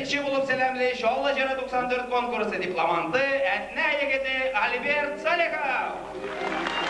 Беренче булып сәламли Чаллы җыры 94 конкурсы дипломанты Әтнә егете Альберт Салихов.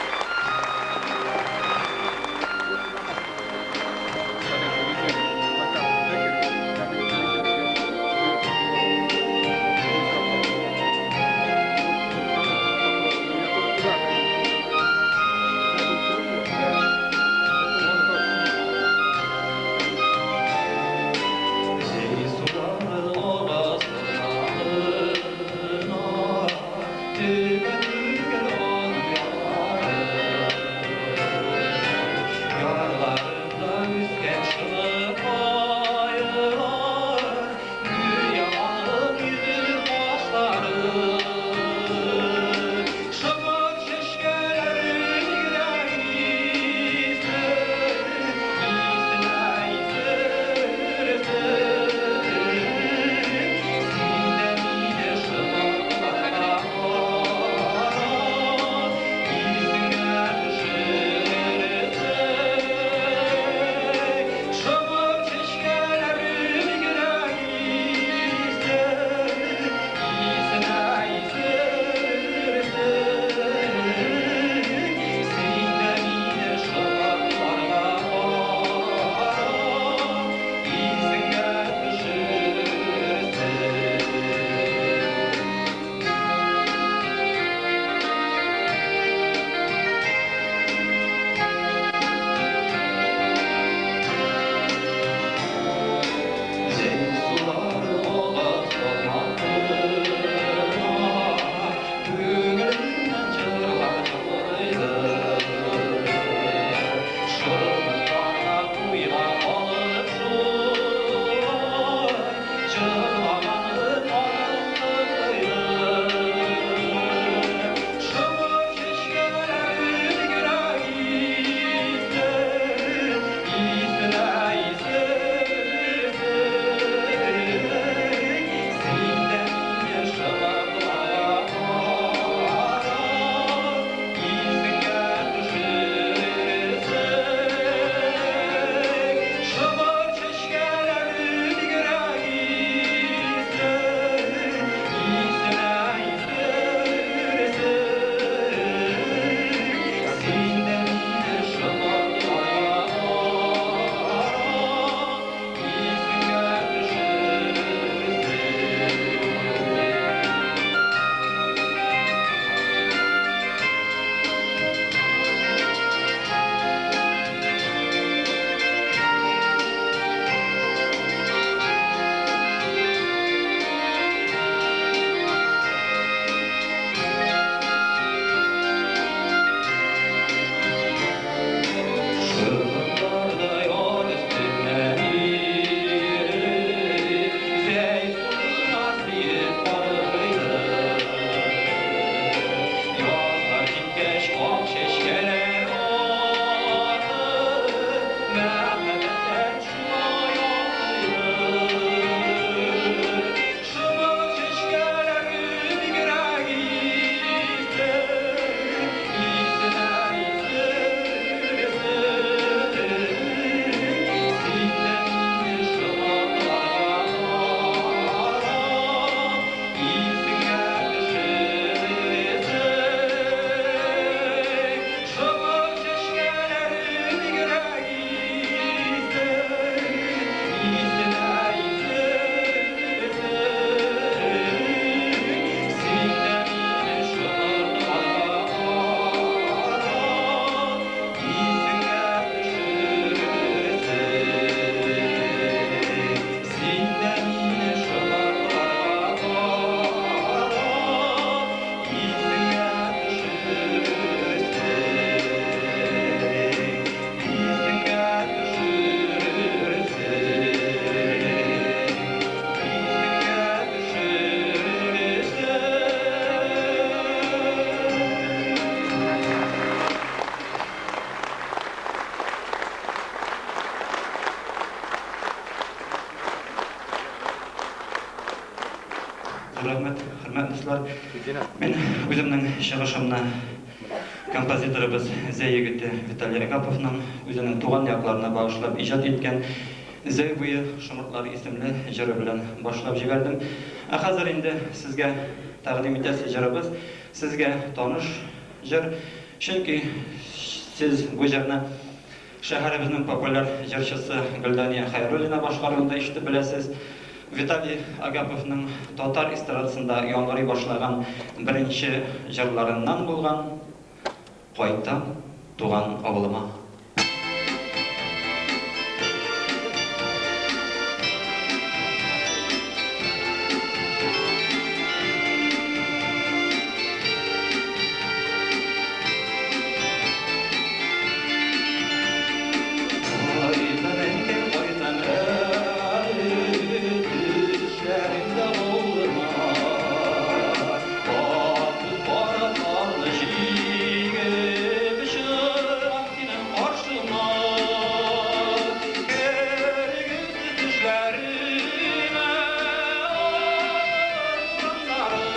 Рәхмәт, хөрмәтле дуслар. Мин үземнең чыгышымны композиторыбыз Зәй егете Виталий Агаповның үзенең туган якларына багышлап иҗат иткән Зәй буе шомыртлары исемле җыры белән башлап җибәрдем. Ә хәзер инде сезгә тәкъдим итәсе җырыбыз сезгә таныш җыр. Чөнки сез бу җырны шәһәребезнең популяр җырчысы Гөлдания Хәйруллина башкаруында ишетеп беләсез. Виталий Агаповның татар эстрадасында яңгырый башлаган беренче җырларыннан булган Кайтам туган авылыма. Кайтам, әнкәй, кайтам әле, төшләремдә булма. Ак паратларны җигеп чыгам синең каршыңа. Кергез төшләремә урыннары,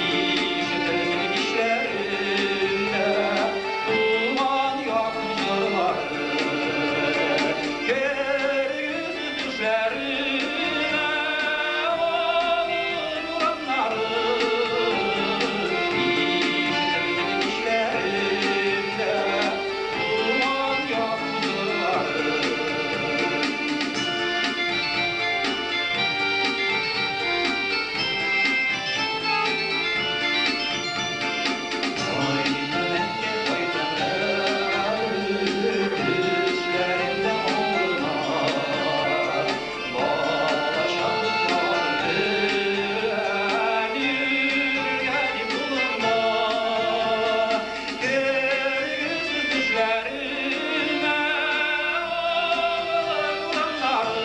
ишетелсен кичләремдә туган якның җырлары. Кергез төшләремә урамнары, ишетелсен кичләремдә туган якның җырлары. Кайтам, әнкәй, кайтам әле, төшләремдә авылыма. Балачак дусларым белән йөрергә дип юлымда. Кергез төшләремә авылым урамнары,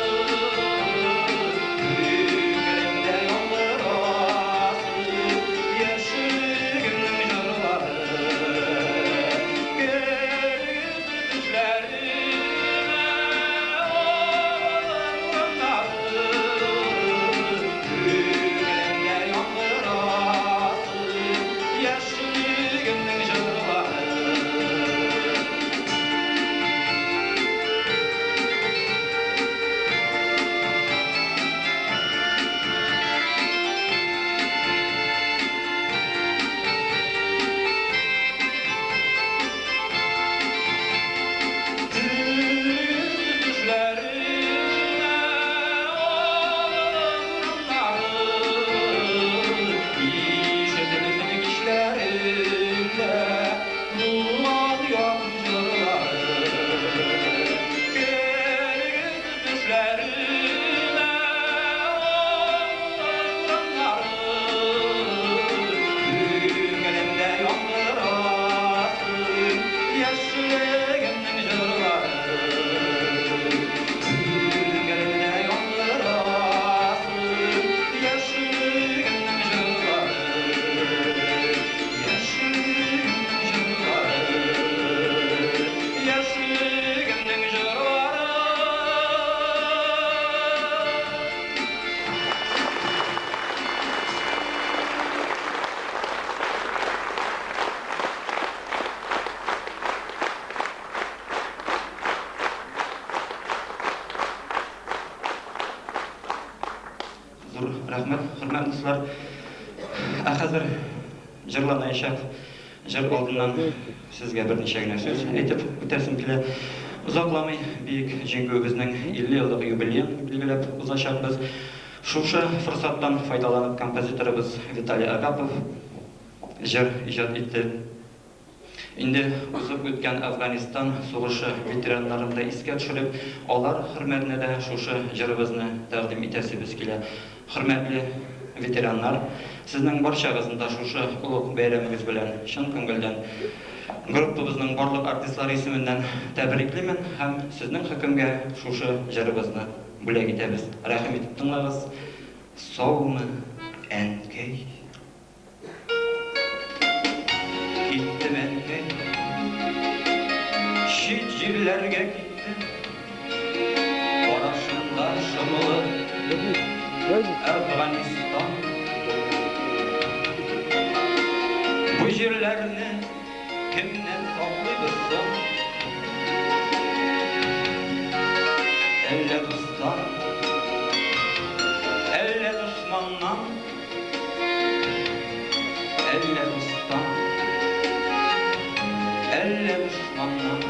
күңелемдә яңгырасын яшьлегемнең җырлары. Кергез төшләремә авылым урамнары, күңелемдә яңгырасын яшьлегемнең җырлары. Кергез төшләремә авылым урамнары, ишетелсен кичләремдә туган якның җырлары. Кергез төшләремә авылым урамнары, күңелемдә яңгырасын яшьлегемнең җырлары. Күңелемдә яңгырасын яшьлегемнең җырлары. Яшьлегемнең җырлары. Яшьлегемнең җырлары. Зур рәхмәт, хөрмәтле дуслар. Ә хәзер җырланаячак җыр алдыннан сезгә берничә генә сүз әйтеп үтәсем килә. Озакламый бөек җиңүебезнең 50 еллык юбилеен билгеләп узачакбыз. Шушы форсаттан файдаланып композиторыбыз Виталий Агапов җыр иҗат итте. Инде узып үткән Афганистан сугышы ветераннарын да искә төшереп, алар хөрмәтенә дә шушы җырыбызны тәкъдим итәсебез килә. Хөрмәтле ветераннар, сезнең барчагызны да шушы олуг бәйрәмегез белән чын күңелдән группабызның барлык артистлары исеменнән тәбриклимен һәм сезнең хөкемгә шушы җырыбызны бүләк итәбез. Рәхим итеп тыңлагыз. Саумы, әнкәй? Киттем, әнкәй, чит җирләргә киттем. Карашымда шомлы Әфганистан. Бу җирләрне кемнән саклыйбыз соң? дустан, әллә дошманнан, әллә дустан, әллә дошманнан.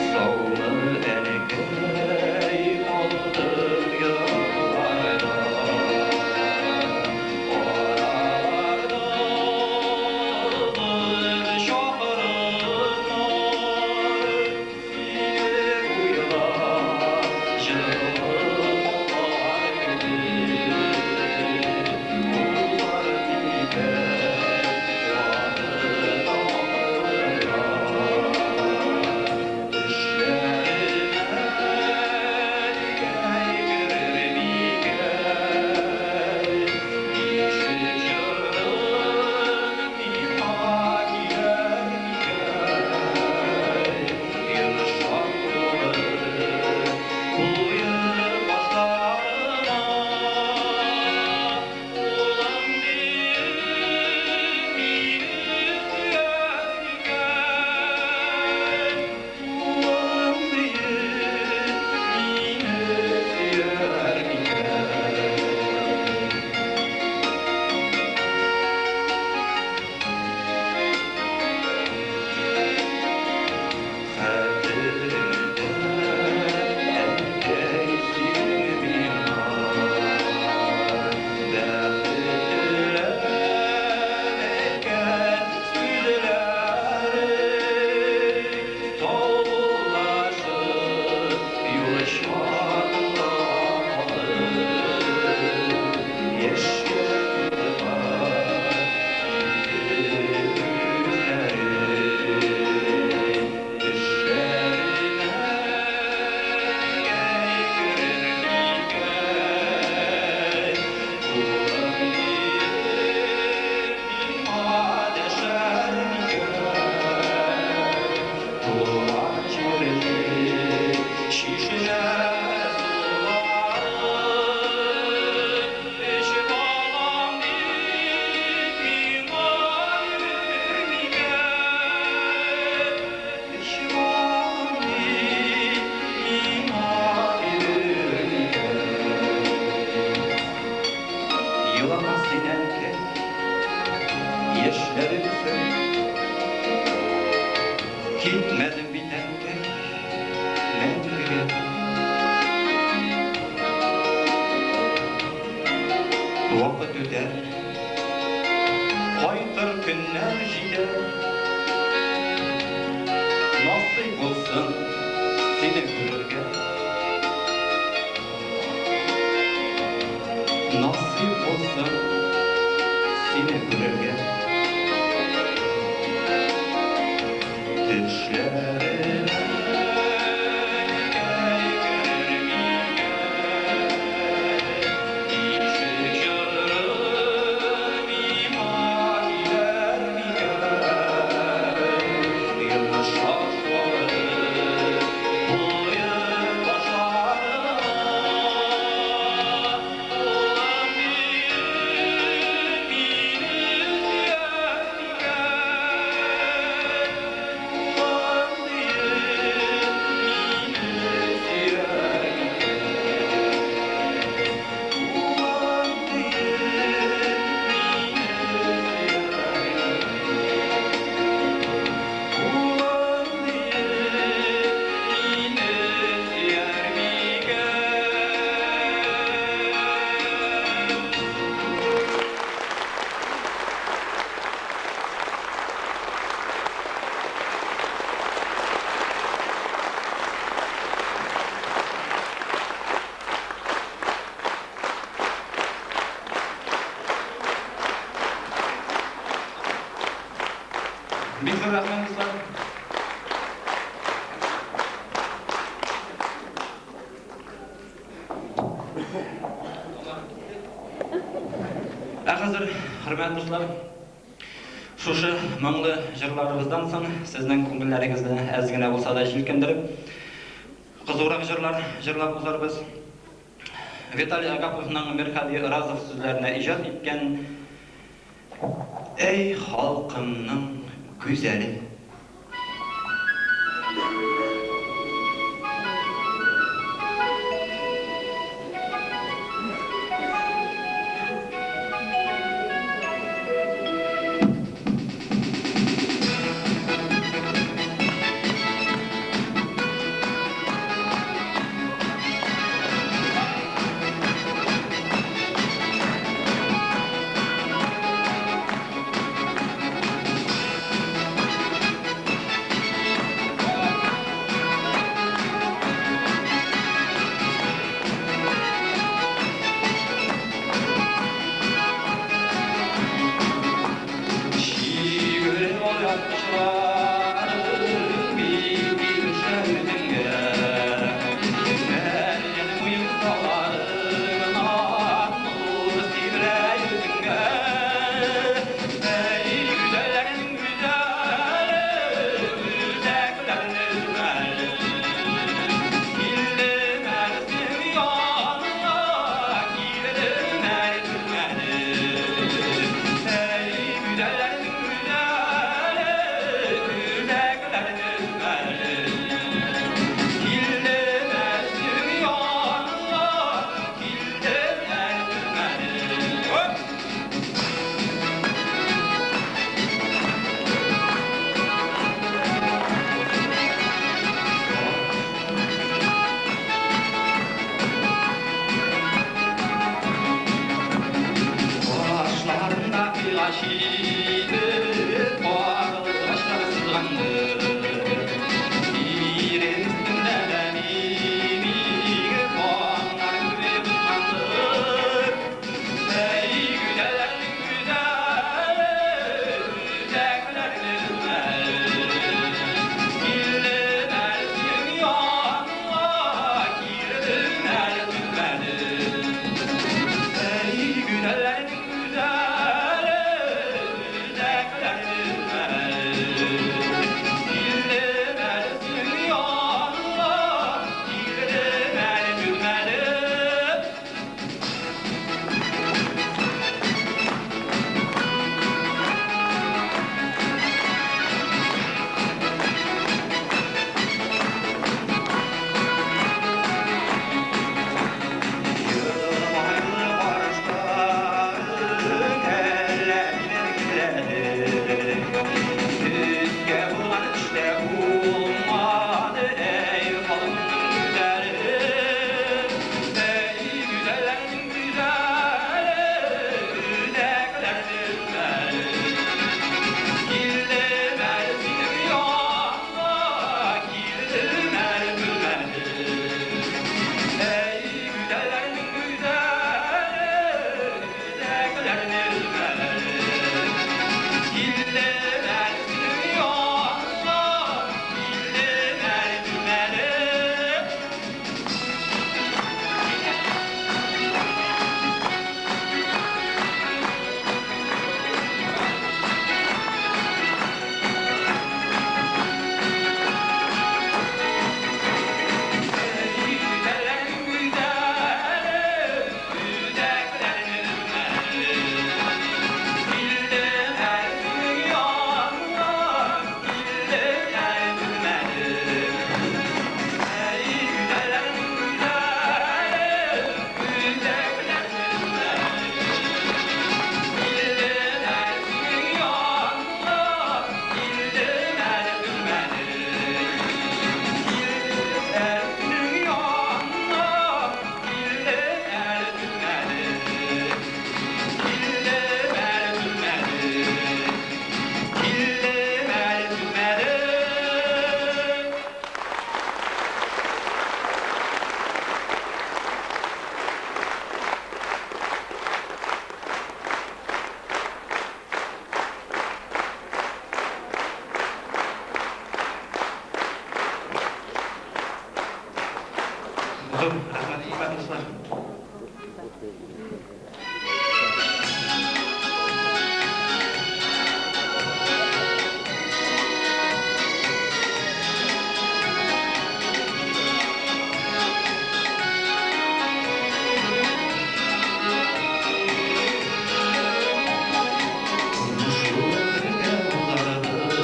Саумы, әнкәй, калдым еракларда, Араларда чакрымнар, Сине уйлап җылы калар кебек Узар микән вакыт акрынрак? Төшләремә әнкәй керер микән? Бишек җырың миңа килер микән? Йомшак кулын куеп кашларыма, Улым диеп мине сөяр микән? Улым диеп мине сөяр микән? Хәтеремдә, әнкәй, син миңа бәхет теләп әйткән сүзләрең, Саубуллашып юл чатында калып, яшькә тулган иде күзләрең. Төшләремә әнкәй керер микән? Улым диеп миңа дәшәр микән? Туган җирнең чишмә сулары, Өч балам дип миңа бирер микән? Өч балам дип миңа бирер микән? Елама син, әнкәй, яшьләрем Китмәдем бит, әнкәй, мәңгегә. Вакыт үтәр, кайтыр көннәр җитәр. Насыйп булсын сине күрергә. Насыйп булсын сине күрергә. Төшләремә әнкәй керер микән? Бишек җырың миңа килер микән? Йомшак кулын куеп кашларыма, Улым диеп мине сөяр микән? Улым диеп мине сөяр микән? Улым диеп мине сөяр микән? Улым диеп мине сөяр микән? Бик зур рәхмәт, дуслар. Ә хәзер, хөрмәтле дуслар, шушы моңлы җырларыбыздан соң сезнең күңелләрегезне әз генә булса да җилкендереп, кызурак җырлар җырлап узарбыз. Виталий Агаповның Мирхади Разов сүзләренә иҗат иткән Әй халкымның гүзәле. Җитеп карлыгачлар сызганды. Ирен өстендә дә мимиге каннар күбеп узгандыр. Әй, гүзәлләрнең гүзәле, үзәкләрне өзмәле. Килдем әле синең яныңа, килдем әле түзмәдем. Әй, гүзәлләрнең гүзәле, үзәкләрне өзмәле. Килдем әле синең яныңа, килдем әле түзмәдем. Елмайлы карашларың әллә мине көйләде. Төскә булган төштә булмады, әй, халкымның гүзәле. Әй, гүзәлләрнең гүзәле, үзәкләрне өзмәле. Килдем әле синең яныңа, килдем әле түзмәдем. Әй, гүзәлләрнең гүзәле, үзәкләрне өзмәле. Килдем әле синең яныңа, килдем әле түзмәдем. Әй, гүзәлләрнең гүзәле, үзәкләрне өзмәле. Килдем әле синең яныңа, килдем әле түзмәдем. Әй, гүзәлләрнең гүзәле, үзәкләрне өзмәле. Килдем әле синең яныңа, килдем әле түзмәдем. Килдем әле синең яныңа, килдем әле түзмәдем. Килдем әле түзмәдем. Килдем әле түзмәдем. Зур рәхмәт, хөрмәтле дуслар. Тормыш юлы бергә узарбыз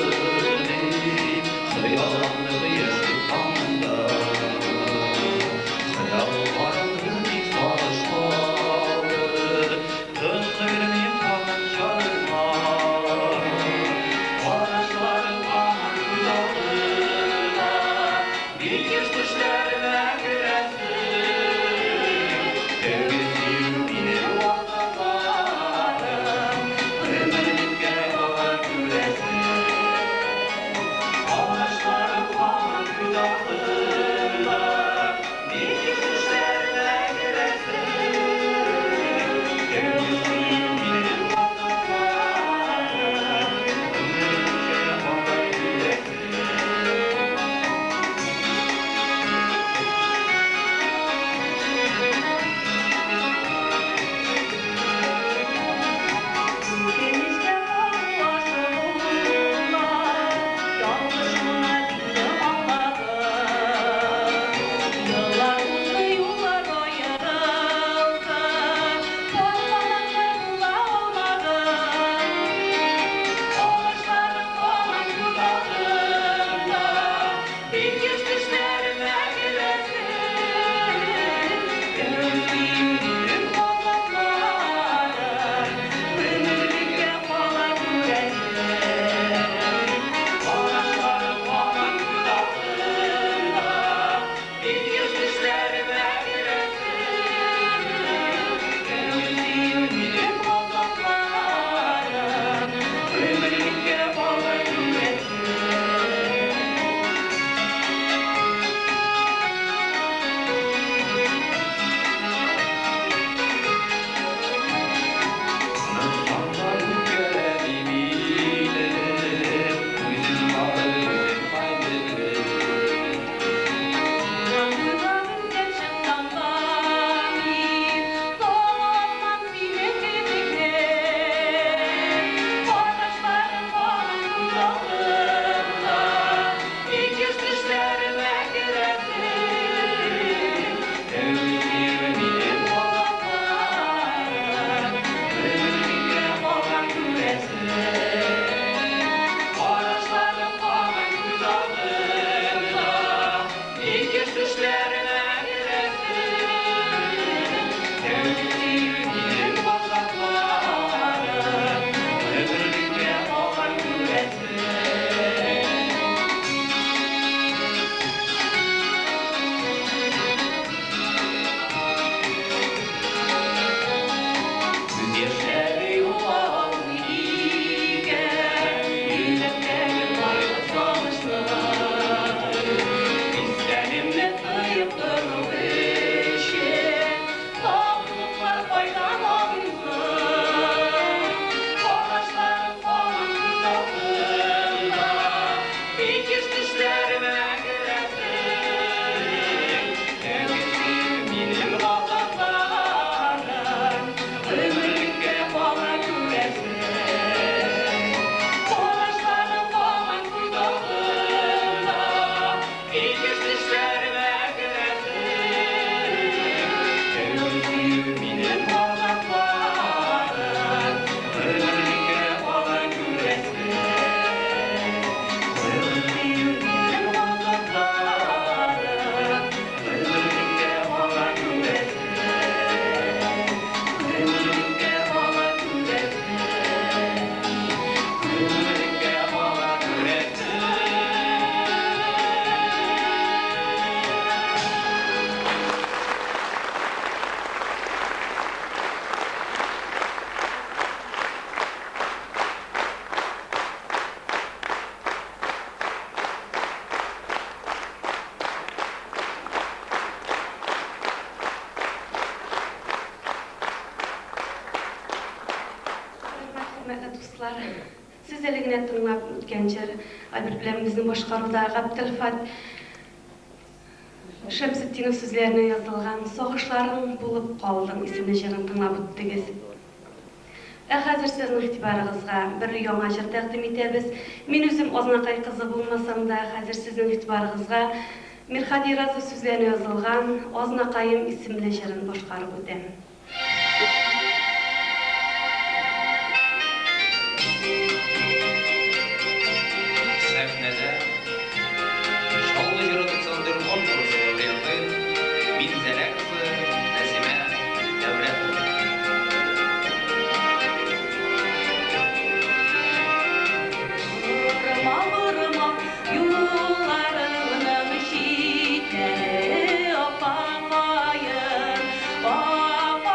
дип, хыялландык яшьлек таңында. Хыял каралды, тик сагыш калды. Дуслар, сез әле генә тыңлап үткән җыр Альберт белән безнең башкаруда Габделфат Шәмсетдинов сүзләренә язылган Сагышларың булып калдың исемле җырын тыңлап үттегез. Ә хәзер сезнең игътибарыгызга бер яңа җыр тәкъдим итәбез. Мин үзем Азнакай кызы булмасам да, хәзер сезнең игътибарыгызга Мирхади Разов сүзләренә язылган Азнакаем исемле җырын башкарып үтәм. Сәхнәдә Чаллы җыры 94 конкурсы лауреаты Минзәлә кызы Нәсимә Дәүләтова. Борма, борма, юлларыңның читләре апакаем, апакаем.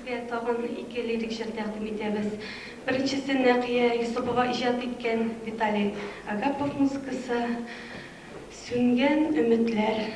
сезгә тагын ике лирик җыр тәкъдим итәбез. Беренчесе Нәкыя Йосыпова иҗат иткән Виталий Агапов музыкасы Сүнгән өметләр.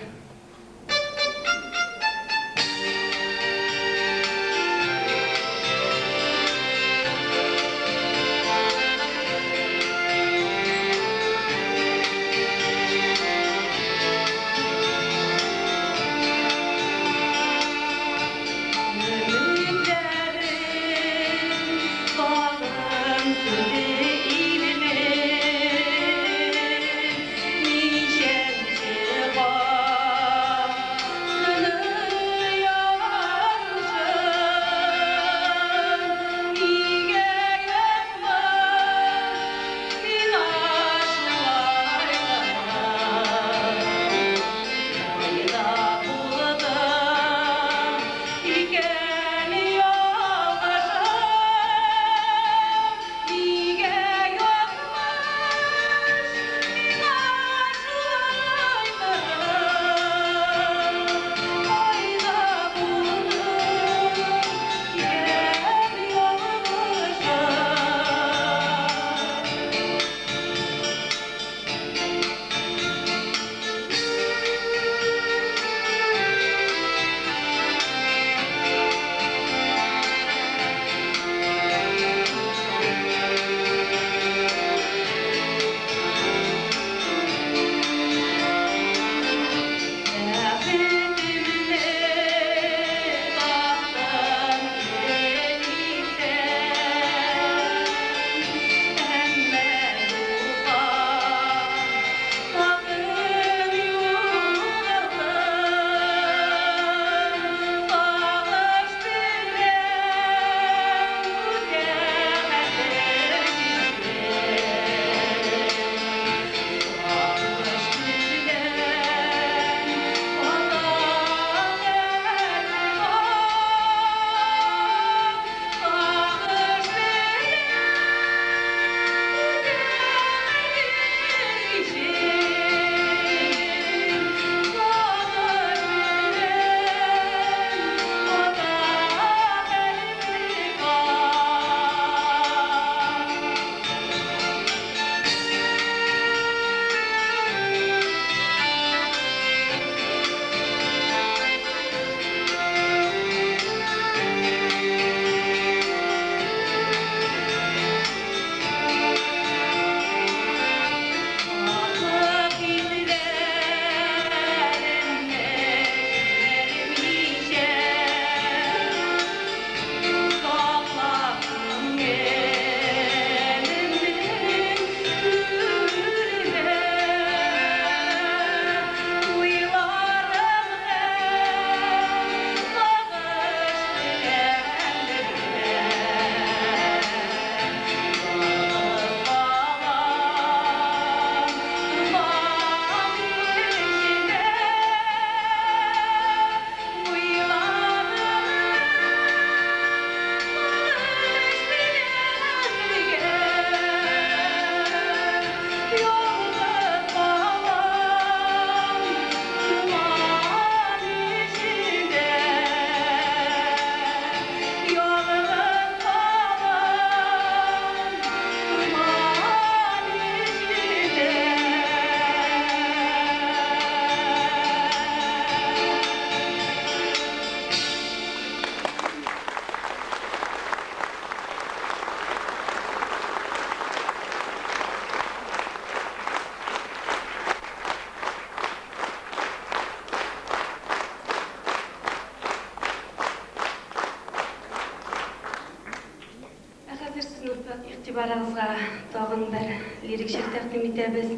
Игътибарыгызга тагын бер лирик җыр тәкъдим итәбез.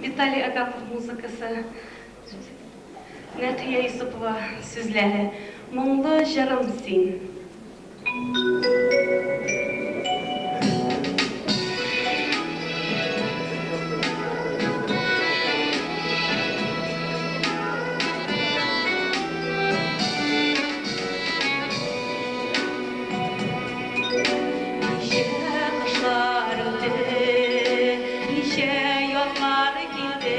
Виталий Агапов музыкасы, Нәкыя Йосыпова сүзләре. Моңлы җырым син. Ничә кышлар үтте, ничә язлар килде.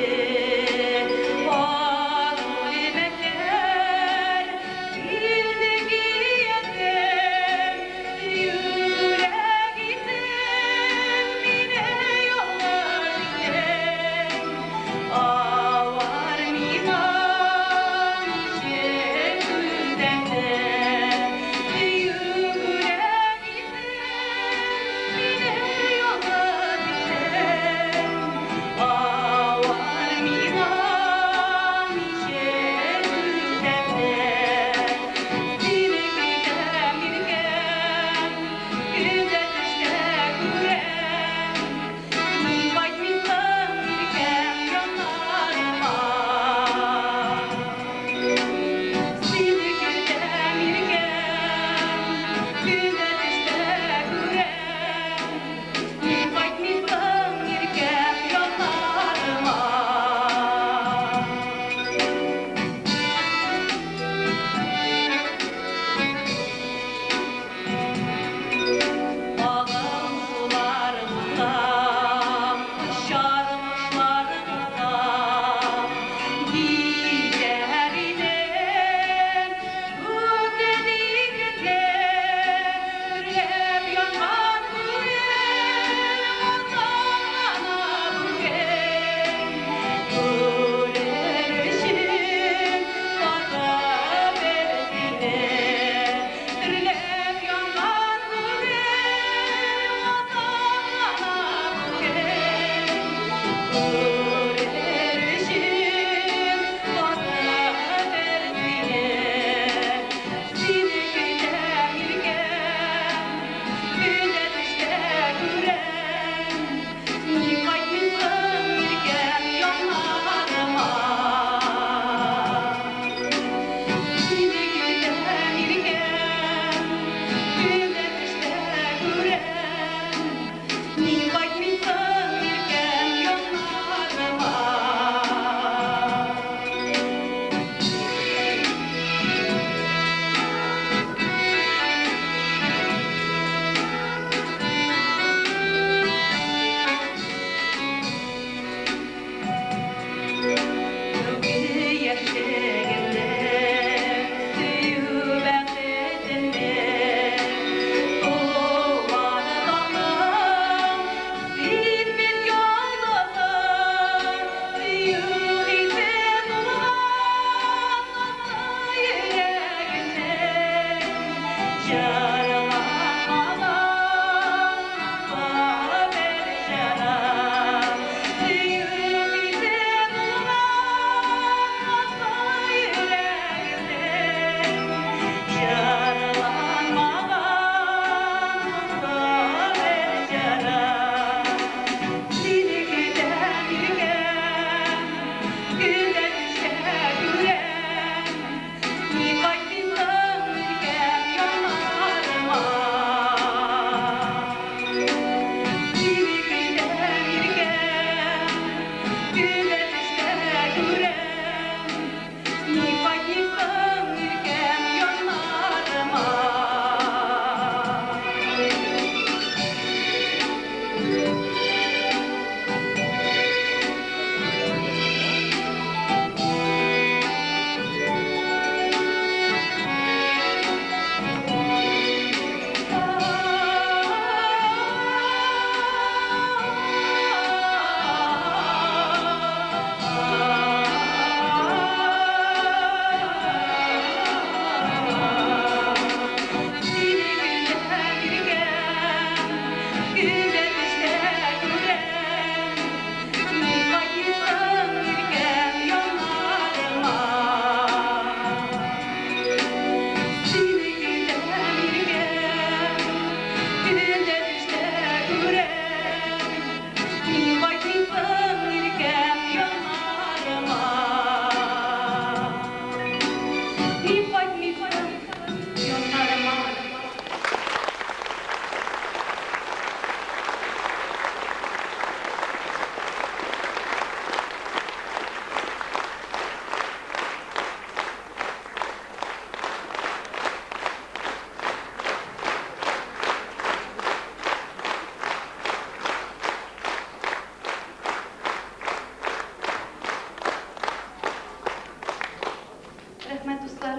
Рәхмәт, дуслар.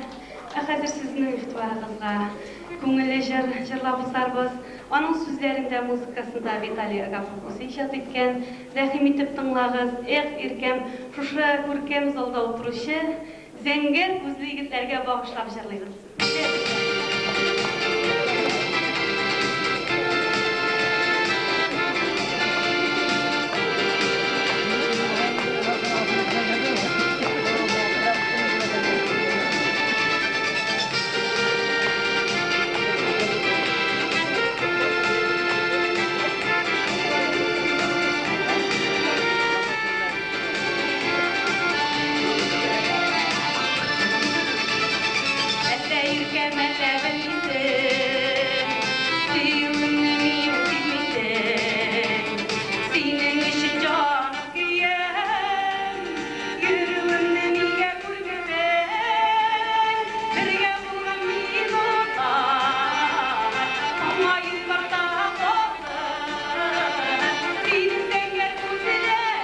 Ә хәзер сезнең игътибарыгызга күңелле җыр җырлап узарбыз. Аның сүзләрен дә, музыкасын да Виталий Агапов үзе иҗат иткән. Рәхим итеп тыңлагыз. Эх, иркәм, шушы күркәм залда утыручы зәңгәр күзле егетләргә багышлап җырлыйбыз. Әллә иркәм, әллә белмисең, Сөюемне минем сизмисең. Синең өчен җаным көям, Йөрүемне нигә күрмәдең? Бергә булган минутлар Моңаеп барда калды. Синең зәңгәр күзләрең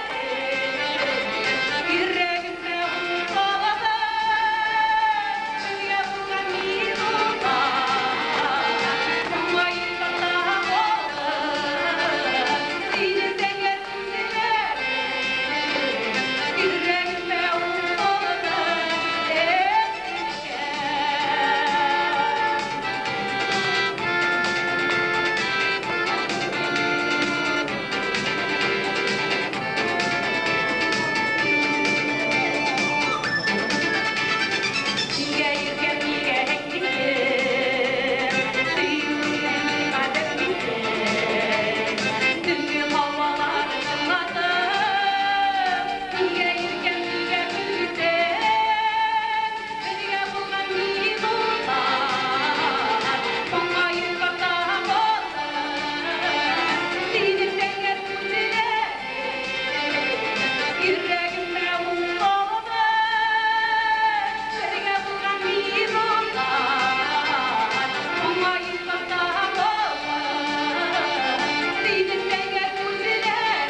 Йөрәгемдә ут кабады. Бергә булган минутлар Моңаеп барда калды. Синең зәңгәр күзләрең Йөрәгемдә ут кабады. Эх, иркәм. Нигә иркәм, нигә әйтмисең, Сөюеңне миңа дәшмисең? Төнге һавалар тыңлатып, Нигә иркәм, нигә көлмисең? Бергә булган минутлар Моңаеп барда калды. Синең зәңгәр күзләрең Йөрәгемә ут кабады. Бергә булган минутлар Моңаеп барда калды. Синең зәңгәр күзләрең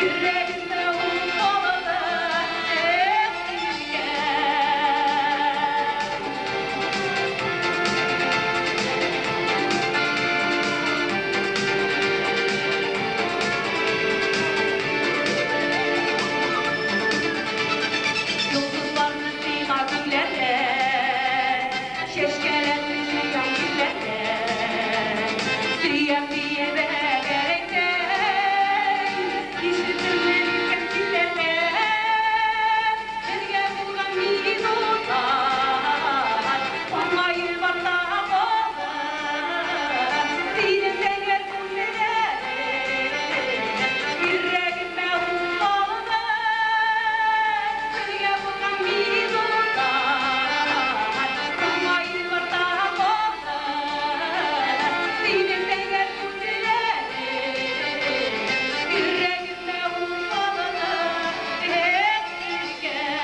Йөрәгемә ут кабады. Эх, иркәм. Йолдызларны сиңа күкләрдә, Чәчкәләрне җыям җирләрдә. Сөям диеп әгәр әйтсәң, Ишетермен иркәм читләрдә. Бергә булган минутлар Моңаеп артта калды. Синең зәңгәр күзләрең Йөрәгемә ут кабады. Бергә булган минутлар Моңаеп артта калды. Синең зәңгәр күзләрең Йөрәгемә ут кабады. Эх, иркәм.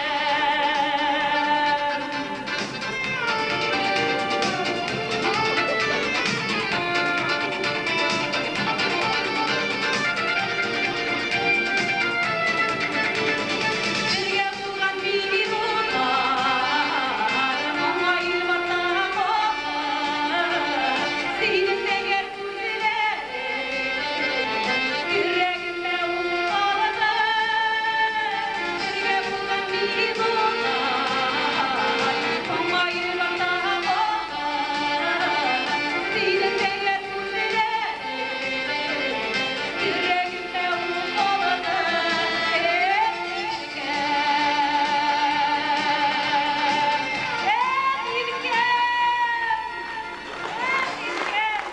Бергә булган минутлар Моңаеп артта калды. Синең зәңгәр күзләрең Йөрәгемә ут кабады. Бергә булган минутлар Моңаеп артта калды. Синең зәңгәр күзләрең Йөрәгемә ут кабады. Эх, иркәм. Эх, иркәм. Эх, иркәм.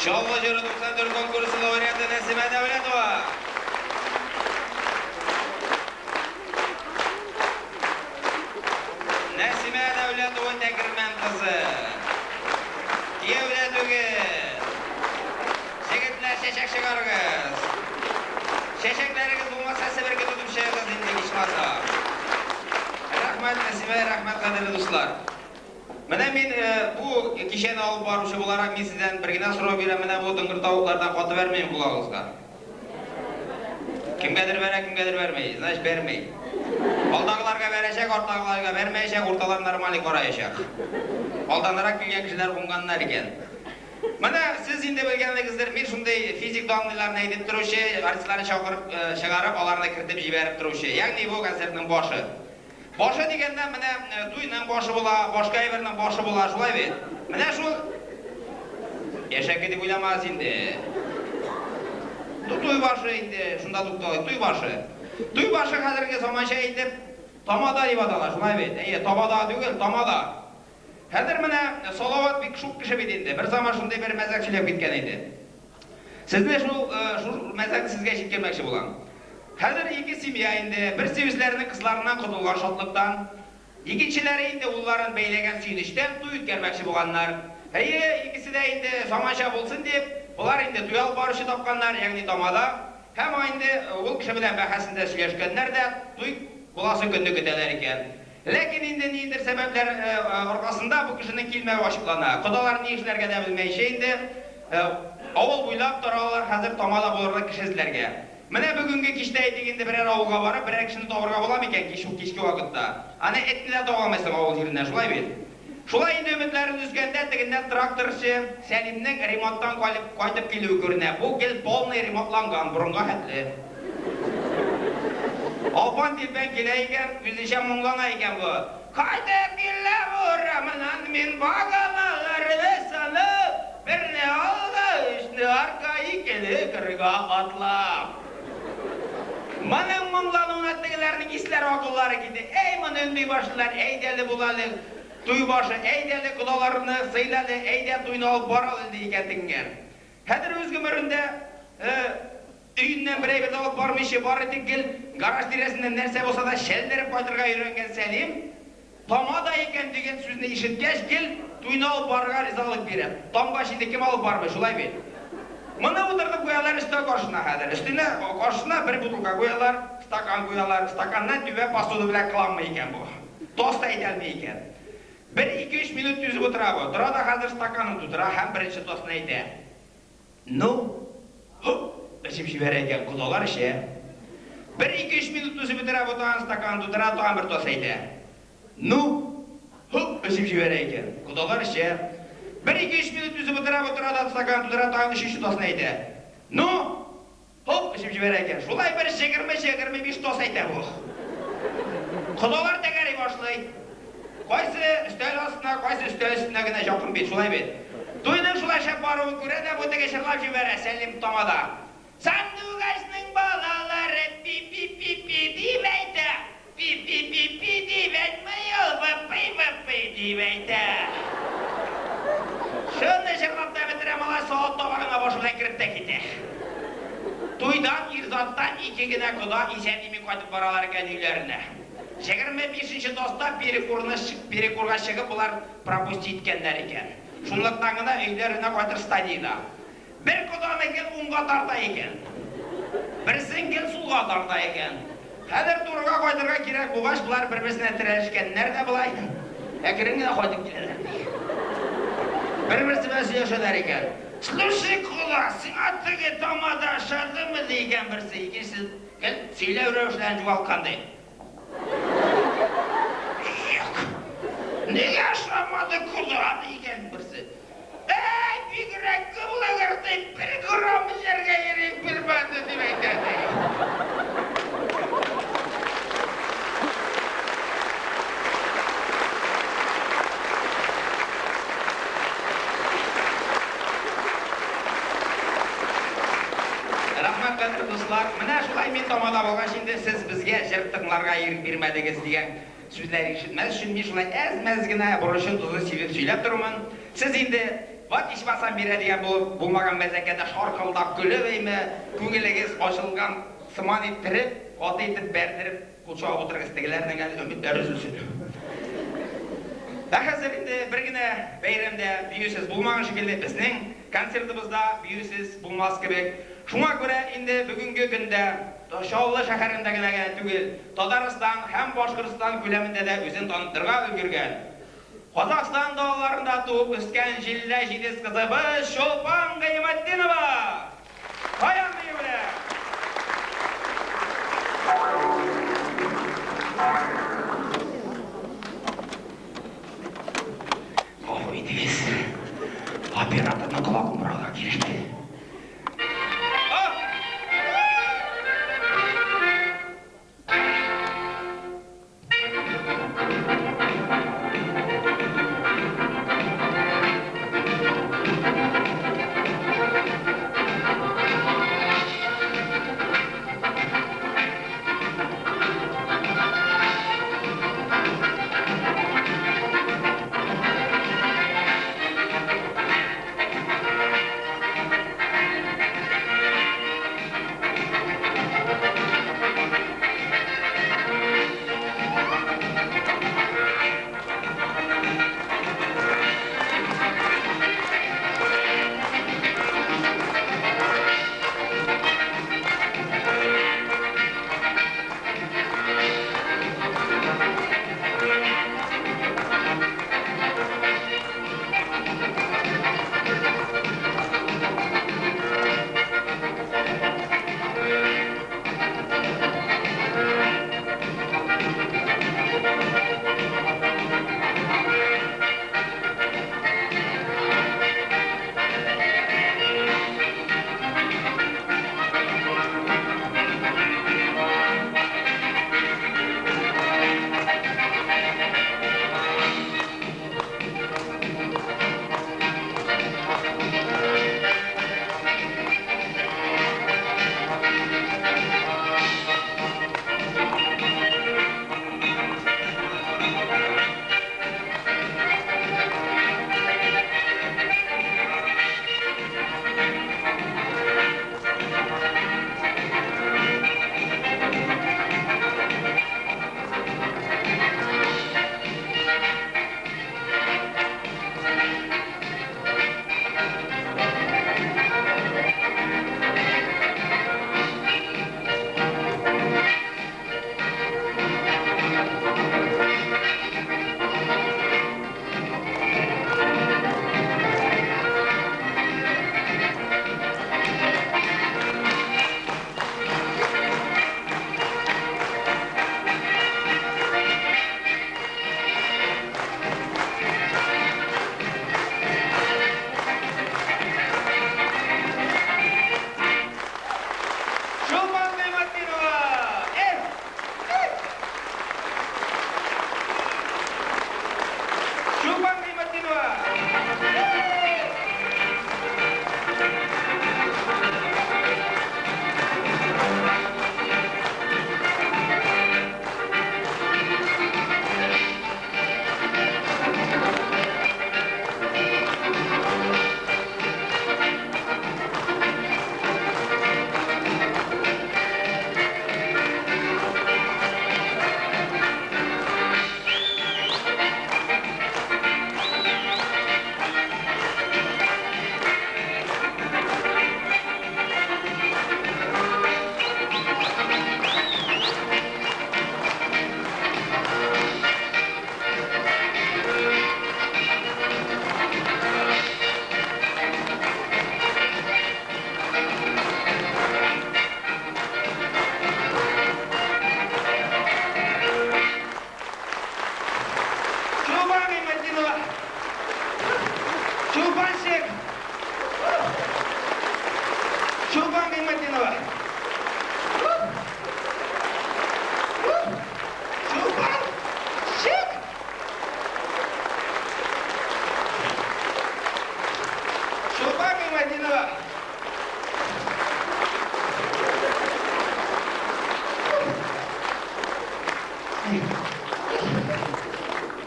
Чаллы җыры 94 конкурсы лауреаты Нәсимә Дәүләтова. Нәсимә Дәүләтова Тәгәрмән кызы. Кияүдә түгел. Егетләр, чәчәк чыгарыгыз. Чәчәкләрегез булмаса, себерке тотып чыгыгыз инде ичмаса. Рәхмәт, Нәсимә, рәхмәт, кадерле дуслар. Менә мин бу кичәне алып баручы буларак мин сездән бер генә сорау бирәм. Менә бу дыңгыр тавыклардан каты бәрмим колагыгызга. Кемгәдер бәрә, кемгәдер бәрми. Значит, бәрми. Алдагыларга бәрәчәк, арттагыларга бәрмәячәк, урталар нормаль караячак. Алданрак килгән кешеләр уңганнар икән. Менә сез инде белгәнегездер, мин шундый физик данныйларны әйтеп торучы, артистларны чакырып чыгарып, аларны кертеп җибәреп торучы. Ягъни бу концертның башы. Башы дигәндә менә туйның башы була, башка әйбернең башы була, шулай бит? Менә шул Яшәке дип уйламагыз инде. Туй башы инде, шунда тукталыйк, туй башы. Туй башы хәзерге заманча әйтеп, тамада дип атала, шулай бит? Әйе, табада түгел, тамада. Хәзер менә Салават бик шук кеше бит инде. Бер заман шундый бер мәзәк сөйләп киткән иде. Сезне шул шул мәзәкне сезгә җиткермәкче булам. Хәзер ике семья инде, берсе үзләренең кызларыннан котылган шатлыктан, икенчеләре инде улларын бәйләгән сөенечтән туй үткәрмәкче булганнар. Әйе, икесе дә инде заманча булсын дип, болар инде туй алып баручы тапканнар, ягъни тамада. Һәм инде ул кеше белән бәхәсендә сөйләшкәннәр дә, туй буласы көнне көтәләр икән. Ләкин инде ниндидер сәбәпләр аркасында бу кешенең килмәве ачыклана. Кодалар ни эшләргә дә белмәйчә инде авыл буйлап таралалар хәзер тамада булырлык кеше эзләргә. Менә бүгенге кичтә әйтик инде берәр авылга барып, берәр кешене табырга була микән кич кичке вакытта? Аны этне дә таба алмыйсың авыл җиреннән, шулай бит? Шулай инде өметләрен өзгәндә тегеннән тракторчы Сәлимнең ремонттан кайтып килүе күренә. Бу гел полный ремонтланган, борынга хәтле. Алпан-тилпән килә икән, үзенчә моңлана икән бу. Кайтып киләм урамыннан мин баганаларны салып, берне алга, өчне артка, икене кырга атлап. Моның моңлануына тегеләрнең исләре акыллары китә. Әй, моны өнди башлыйлар, әйдә әле бул әле, туй башы, әйдә әле кодаларны сыйла әле, әйдә туйны алып бар әле, ди икән тегеңәр. Хәзер үз гомерендә өеннән бер әйбер дә алып бармыйча, бары тик гел гараж тирәсеннән нәрсә булса да чәлдереп кайтырга өйрәнгән Сәлим, тамада икән дигән сүзне ишеткәч, гел туйны алып барырга ризалык бирә. Тамгач инде кем алып бармый, шулай бит? Моны утыртып куялар өстәл каршына хәзер. Өстенә каршысына бер бутылка куялар, стакан куялар. Стаканнан түбә посуда белән кыланмый икән бу. Тост та әйтә алмый икән. Бер, ике, өч минут түзеп утыра бу. Тора да хәзер стаканын тутыра һәм беренче тостны әйтә. Ну, һоп, эчеп җибәрә икән, кодалар эчә. Бер, ике, өч минут түзеп бетерә бу, тагын стаканын тутыра, тагын бер тост әйтә. Ну, һоп, эчеп җибәрә икән, кодалар эчә. Бер, ике, өч минут түзеп утыра бу, тора да стаканын тутыра, тагын өченче тостны әйтә. Ну, һоп, эчеп җибәрә икән. Шулай бер 20-25 тост әйтә бу. Кодалар тәгәри башлый. Кайсы өстәл астына, кайсы өстәл өстенә генә якын бит, шулай бит. Туйның шулай шәп баруын күрә дә бу теге җырлап җибәрә Сәлим тамада. Сандугачның балалары пи-пи-пи-пи дип әйтә. Пи-пи-пи-пи дип әйтми ул, выпый-выпый дип әйтә. Шуны җырлап та бетерә малай, салат табагына башы белән кереп тә китә. Туйдан ир-заттан ике генә кода исән-имин кайтып баралар икән өйләренә. 25-нче тоста перекурны перекурга чыгып болар пропустить иткәннәр икән. Шунлыктан гына өйләренә кайтыр стадиядә. Бер коданы гел уңга тарта икән. Берсен гел сулга тарта икән. Хәзер турыга кайтырга кирәк булгач, болар бер-берсенә терәлешкәннәр дә болай. Әкрен генә кайтып киләләр. Бер-берсе белән сөйләшәләр икән. Слушай, кода, сиңа теге тамада ошадымы, ди икән берсе. Икенчесе гел сөйләү рәвешләрен югалткан ди. Юк. Нигә ошамады, кода, ди икән берсе. Әй, бигрәк күп ди, бер грамм эчәргә йөрик белмәде, дип әйтә ди. Рәхмәт, кадерле дуслар. Менә шулай мин тамада булгач инде сез безгә җыр тыңларга ирек бирмәдегез дигән сүзләр ишетмәс өчен мин шулай әз-мәз генә борычын тозын сибеп сөйләп торырмын. Сез инде ват ичмасам бирә дигән булып булмаган мәзәккә дә шаркылдап көлеп әйме, күңелегез ачылган сыман иттереп, каты итеп бәрдереп кул чабып утырыгыз, тегеләрнең әле өметләре өзелсен. Ә хәзер инде бер генә бәйрәмдә биюсез булмаган шикелле безнең концертыбызда биюсез булмас кебек. Шуңа күрә инде бүгенге көндә Чаллы шәһәрендә генә түгел, Татарстан һәм Башкортстан күләмендә дә үзен таныттырырга өлгергән. Казахстан далаларында туып үскән җиллә җитез кызыбыз Чулпан Гыйматдинова! Баян бию белән!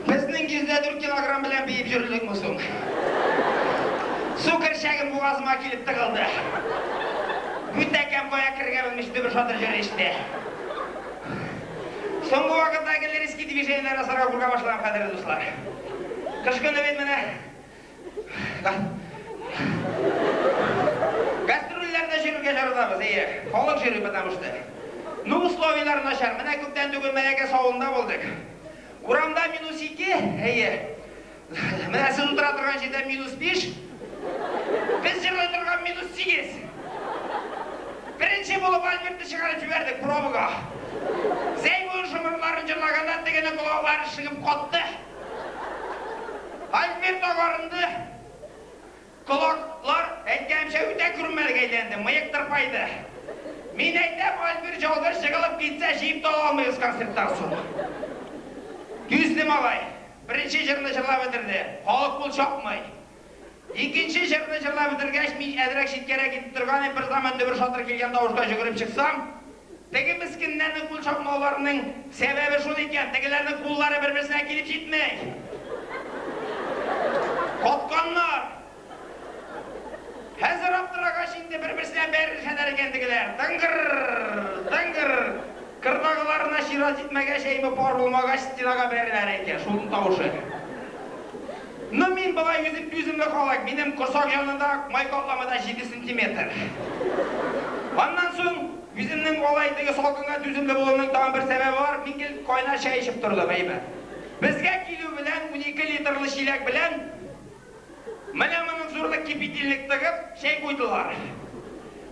Безнең 104 килограмм белән биеп йөрдекме соң? Су кершәгем бугазыма килеп тыгылды. Бүтәкәм кая керергә белмичә дөбер шатыр җыр ишетә. Соңгы вакытта гел резкий движениеләр ясарга курка башладым, кадерле дуслар. Кыш көне бит менә гастрольләрдә йөрергә яратабыз, әйе. Халык йөри, потому что. Ну, условияләр начар. Менә күптән түгел Мәләкәс авылында булдык. Урамда -2, әйе. Менә сез утыра торган җирдә -5. Без җырлый торган -8. Беренче булып Альбертны чыгарып җибәрдек пробага. Зәй буе шомыртларын җырлаганда тегенең колаклары шыгып катты. Альберт агарынды. Колаклар, әйткәнемчә, үтә күренмәлегә әйләнде, мыек тырпайды. Мин әйтәм, Альберт жалгыз җыгылып китсә, җыеп та ала алмыйбыз концерттан соң. Түзде малай. Беренче җырны җырлап бетерде. Халык кул чапмый. Икенче җырны җырлап бетергәч, мин әзрәк читкәрәк китеп торган идем, берзаман дөбер-шатыр килгән тавышка йөгереп чыксам, теге мескеннәрнең кул чапмауларының сәбәбе шул икән, тегеләрнең куллары бер-берсенә килеп җитми. Катканнар. Хәзер аптырагач инде бер-берсенә бәрелешәләр икән тегеләр. Дыңгыр, дыңгыр. Кырдагыларына чират җитмәгәч, әйме пар булмагач, стенага бәреләләр икән, шуның тавышы. Ну, мин болай үзем түземле халык, минем корсак янында май катламы да 7 сантиметр. Аннан соң үземнең алай теге салкынга түземле булуымның тагын бер сәбәбе бар, мин гел кайнар чәй эчеп тордым, әйме. Безгә килү белән 12 литрлы чиләк белән менә моның зурлык кипятильник тыгып чәй куйдылар.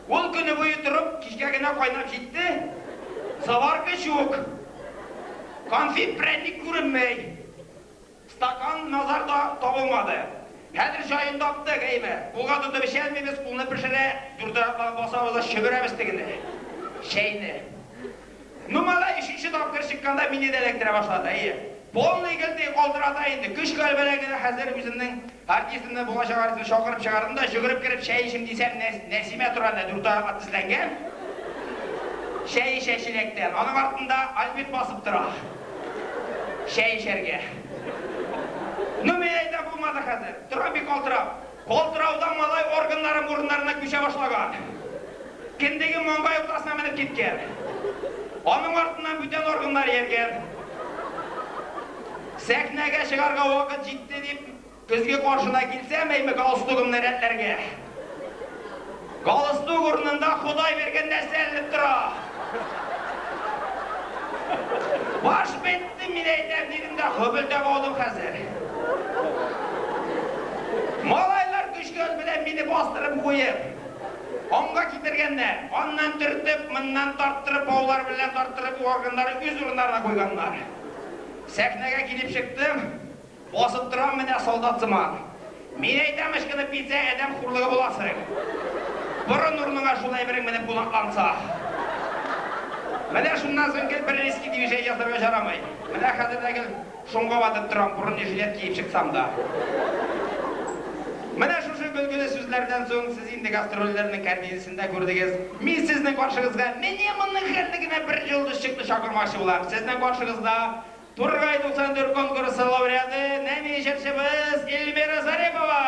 Ул көне буе торып, кичкә генә кайнап җитте. Заварка юк. Конфет, прәнник күренми. Стакан назар да табылмады. Хәзер җаен таптык, әйме. Кулга тотып эчәлмибез, кулны пешерә, дүрт аяклап басабыз да чөмерәбез тегене. Чәйне. Ну, малай өченче тапкыр чыкканда мине дә эләктерә башлады, әйе. Полный гел теге калтырата инде. Көч-хәл белән генә хәзер үземнең артистымны, булачак артистымны чакырып чыгардым да, йөгереп кереп чәй эчим дисәм, Нәсимә тора әнә дүрт аякка тезләнгән. Чәй эчә чиләктән. Аның артында Альберт басып тора. Чәй эчәргә. Ну, мин әйтәм, булмады хәзер. Торам бик калтырап. Калтыраудан малай органнарым урыннарына күчә башлаган. Кендегем маңгай уртасына менеп киткән. Аның артыннан бүтән органнар ияргән. Сәхнәгә чыгарга вакыт җитте дип, көзге каршына килсәм, әйме галстугымны рәтләргә. Галстук урынында Ходай биргән нәрсә эленеп тора. Баш бетте, мин әйтәм, дидем дә, хөбелдәп алдым хәзер. Малайлар көч-хәл белән мине бастырып куеп, аңга китергәннәр. Аннан төртеп, моннан тарттырып, баулар белән тарттырып, органнары үз урыннарына куйганнар. Сәхнәгә килеп чыктым, басып торам менә солдат сыман. Мин әйтәм, ычкынып китсә, адәм хурлыгы буласың. Борын урыныңа шулай берең менеп кунакланса. Менә шуннан соң гел бер резкий движение ясарга ярамый. Менә хәзер дә гел шуңга батып торам, бронежилет киеп чыксам да. Менә шушы көлкеле сүзләрдән соң сез инде гастрольләрнең картинасында күрдегез. Мин сезнең каршыгызга менә моның хәтле генә бер йолдызчыкны чакырмакчы булам. Сезнең каршыгызда Тургай 94 конкурсы лауреаты нәни җырчыбыз Эльмира Зарипова.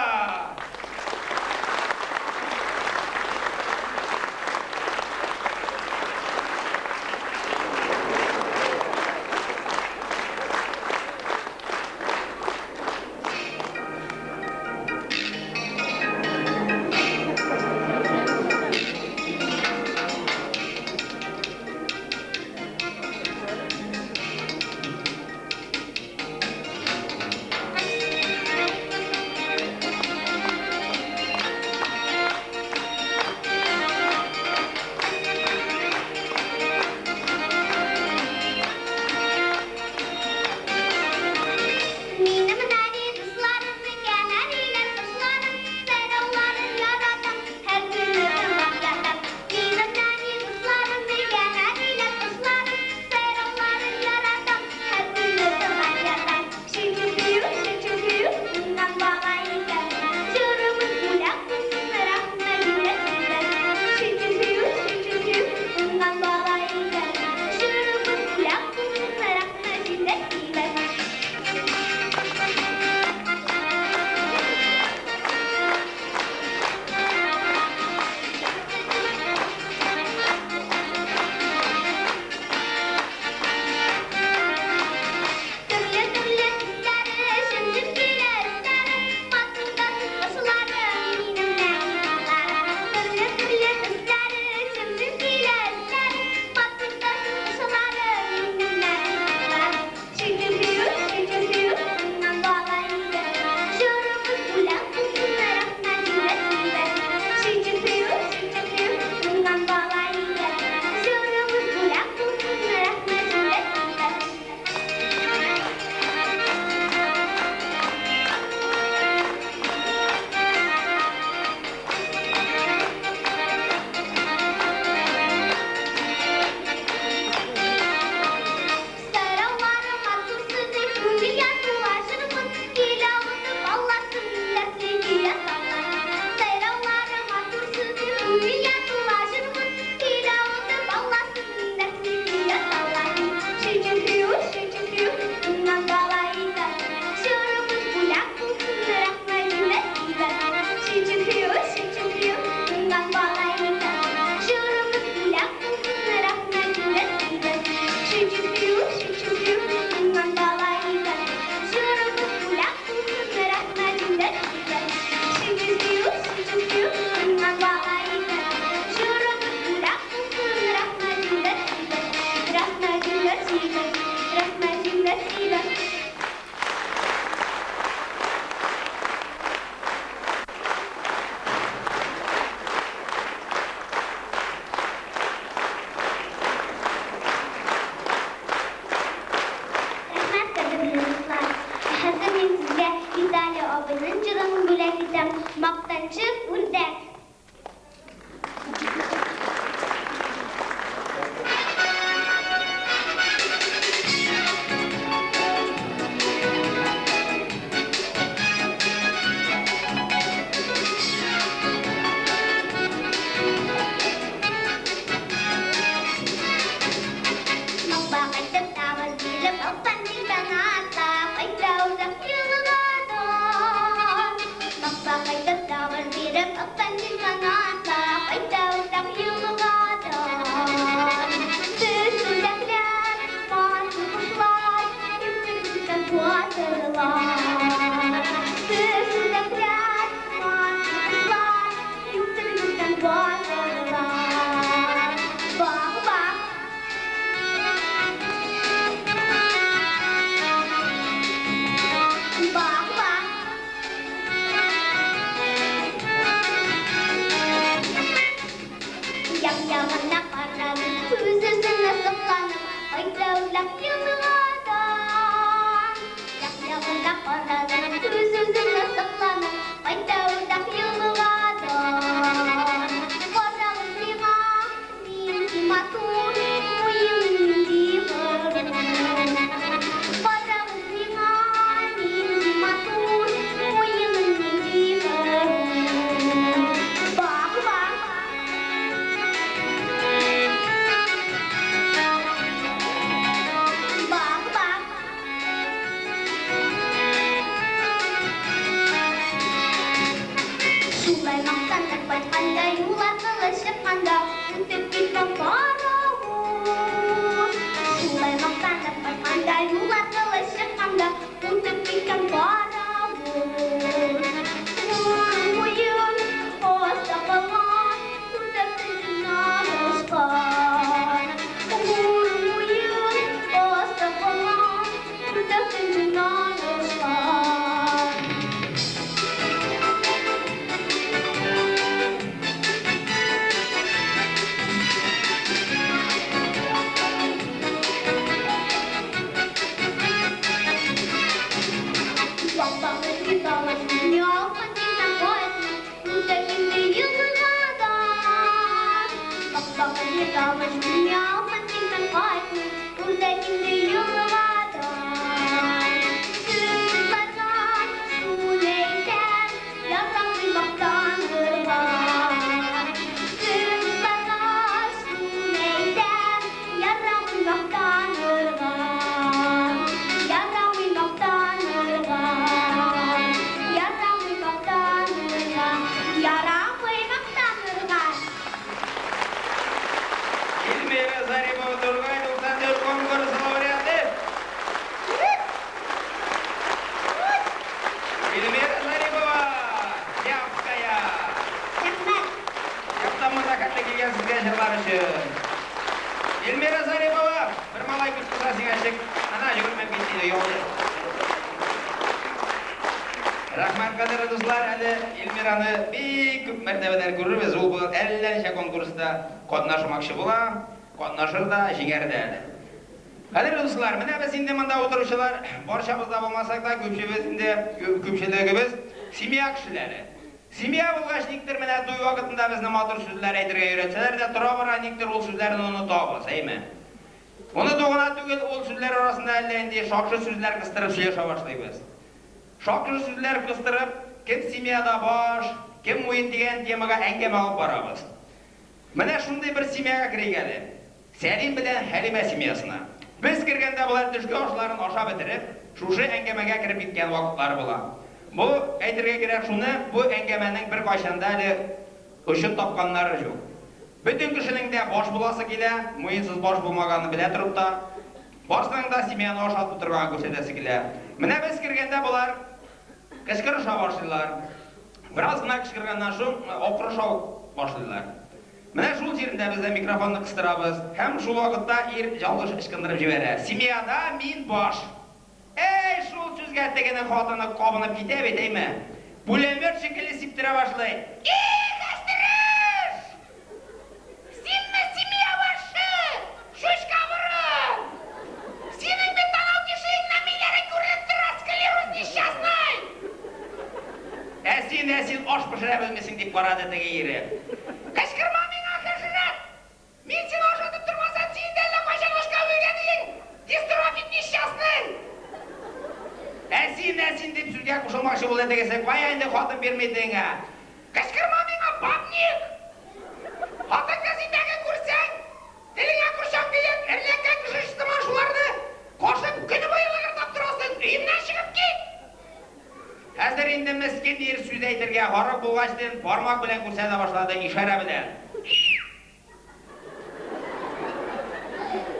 итәм, Мактанчык үрдәк. Барчабызда булмасак та, күпчелегебез семья кешеләре. Семья булгач, никтер менә туй вакытында безне матур сүзләр әйтергә өйрәтсәләр дә, тора-бара никтер ул сүзләрне онытабыз, әйме? Оныту гына түгел, ул сүзләр арасында әллә инде шакшы сүзләр кыстырып сөйләшә башлыйбыз. Шакшы сүзләр кыстырып, кем семьяда баш, кем муен дигән темага әңгәмә алып барабыз. Менә шундый бер семьяга керик әле. Сәлим белән Хәлимә семьясына. Без кергәндә болар төшке ашларын аша бетереп, шушы әңгәмәгә кереп киткән вакытлары була. Бу, әйтергә кирәк шуны, бу әңгәмәнең бер кайчанда әле очын тапканнары юк. Бөтен кешенең дә баш буласы килә, муенсыз баш булмаганын белә торып та, барсының да семьяны ашатып торганын күрсәтәсе килә. Менә без кергәндә болар кычкырыша башлыйлар. Бераз гына кычкырганнан соң акырыша башлыйлар. Менә шул җирендә без дә микрофонны кыстырабыз һәм шул вакытта ир ялгыш ычкындырып җибәрә. Семьяда мин баш. Әй, шул сүзгә тегенең хатыны кабынып китә бит, әйме? Пулемет шикелле сиптерә башлый. Их, әстереш! Синме семья башы? Шушка борын! Синең бит танау тишегеңнән миләре күренеп тора, склероз несчастный! Ә син, аш пешерә белмисең, дип карады теге ире. Кычкырма миңа, хәшәрәт! Мин сине ашатып тормасам, син дә әллә кайчан ачка үлгән идең! Дистрофик несчастный! Ә син, ә син, дип сүзгә кушылмакчы булды тегесе, кая инде хатын бирми тегеңә. Кычкырма миңа, бабник! Хатын-кыз итәген күрсәң, телеңә корчак киеп, эрләнгән кеше сыман шуларны кашып көне буе лыгырдап торасың, өемнән чыгып кит! Хәзер инде мескен ир сүз әйтергә гарык булгачтын, бармак белән күрсәтә башлады, ишарә белән.